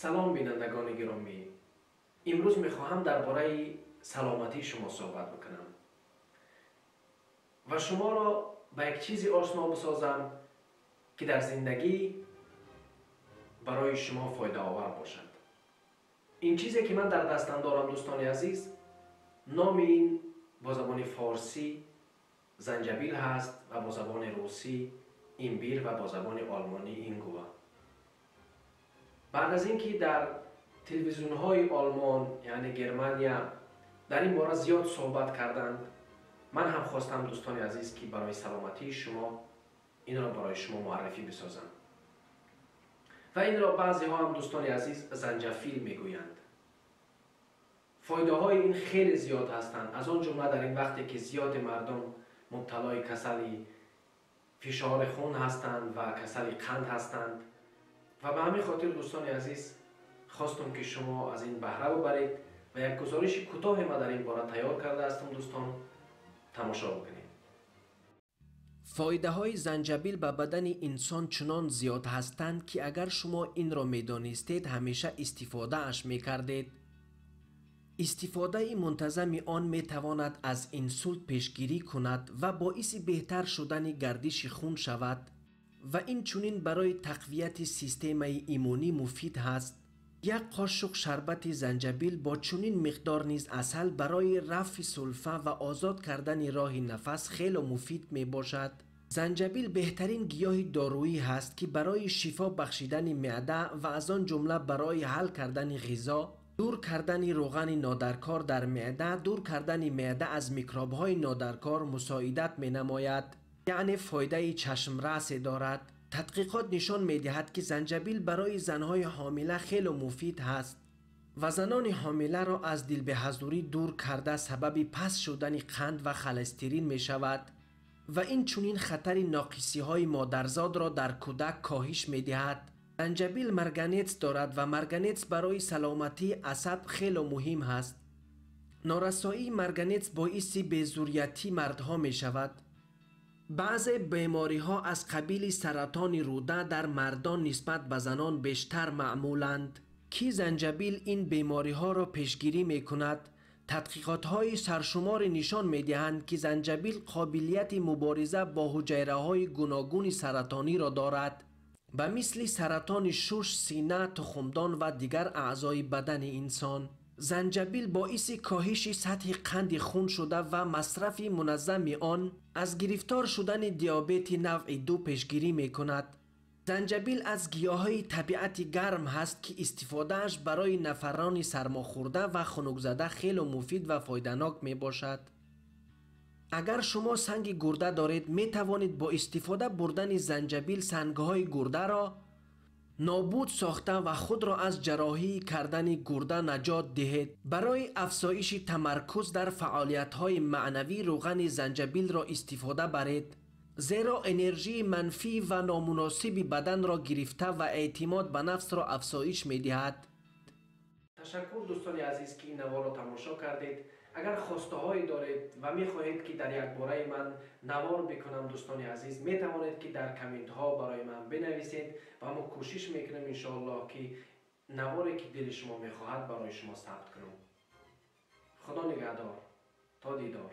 Салом, бинандагони гиромӣ. Имрӯз мехоҳам дар бораи саломатии шумо суҳбат бикунам ва шуморо ба як чизе ошно бисозам, ки дар зиндагӣ барои шумо фоидаовар бошад. Ин чизе ки ман дар дастам дорам, дӯстони азиз, номи ин бо забони форсӣ занҷабил ҳаст ва бо забони русӣ имбир ва бо забони олмонӣ Ingwer. Баъд аз ин ки дар телевизионҳои Олмон, яъне Германия, дар ин бора зиёд суҳбат карданд, ман ҳам хостам, дӯстони азиз, ки барои саломатии шумо инро барои шумо муаррифӣ бисозам. Ва инро баъзеҳо ҳам, дӯстони азиз, занҷафил мегӯянд. Фоидаҳои ин хеле зиёд ҳастанд, аз он ҷумла дар ин вақте ки зиёди мардум мубталои касали фишори хун ҳастанд ва касали қанд ҳастанд. Ва ба ҳамин хотир, дӯстони азиз, хостум, ки шумо аз ин баҳра бубаред ва як гузориши кӯтоҳе ма дар ин бора тайёр карда ҳастам, дӯстон, тамошо бикунед. Фоидаҳои занҷабил ба бадани инсон чунон зиёд ҳастанд, ки агар шумо инро медонистед, ҳамеша истифодааш мекардед. Истифодаи мунтазами он метавонад аз инсулт пешгирӣ кунад ва боиси беҳтар шудани гардиши хун шавад ва инчунин барои тақвияти системаи иммунӣ муфид ҳаст. Як қошуқ шарбати занҷабил бо чунин миқдор низ асал барои рафъи сулфа ва озод кардани роҳи нафас хело муфид мебошад. Занҷабил беҳтарин гиёҳи доруӣ ҳаст, ки барои шифо бахшидани меъда ва аз он ҷумла барои ҳал кардани ғизо, дур кардани рӯғани нодаркор дар меъда, дур кардани меъда аз микробҳои нодаркор мусоидат менамояд, яъне фоидаи чашмрасе дорад. Тадқиқот нишон медиҳад, ки занҷабил барои занҳои ҳомила хело муфид ҳаст ва занони ҳомиларо аз дилбеҳазурӣ дур карда, сабаби паст шудани қанд ва холестерин мешавад ва инчунин хатари ноқисиҳои модарзодро дар кӯдак коҳиш медиҳад. Занҷабил марганец дорад ва марганец барои саломатии асаб хело муҳим ҳаст. Норасоии марганец боиси безурриятии мардҳо мешавад. Баъзе бемориҳо аз қабили саратони рӯда дар мардон нисбат ба занон бештар маъмуланд, ки занҷабил ин бемориҳоро пешгирӣ мекунад. Тадқиқотҳои саршуморе нишон медиҳанд, ки занҷабил қобилияти мубориза бо ҳуҷайраҳои гуногуни саратониро дорад, ба мисли саратони шуш, сина, тухумдон ва дигар аъзои бадани инсон. Занҷабил боиси коҳиши сатҳи қанди хун шуда ва масрафи муназзами он аз гирифтор шудани диабети навъи 2 пешгирӣ мекунад. Занҷабил аз гиёҳҳои табиати гарм ҳаст, ки истифодааш барои нафарони сармохӯрда ва хунукзада хело муфид ва фоиданок мебошад. Агар шумо санги гурда доред, метавонед бо истифода бурдани занҷабил сангҳои гурдаро нобуд сохта ва худро аз ҷарроҳӣ кардани гурда наҷот диҳед. Барои афзоиши тамаркуз дар фаъолиятҳои маънавӣ рӯғани занҷабилро истифода баред, зеро энержии манфӣ ва номуносиби баданро гирифта ва эътимод ба нафсро афзоиш медиҳад. Ташаккур, дӯстони азиз, ки ин наворро тамошо кардед. Агар хостаҳое доред ва мехоҳед, ки дар якбораи ман навор бикунам, дӯстони азиз, метавонед, ки дар комментҳо барои ман бинависед ва мо кӯшиш мекунем, иншоаллоҳ, ки наворе, ки дили шумо мехоҳад, барои шумо сабт кунам. Худо нигаҳдор, то дидор.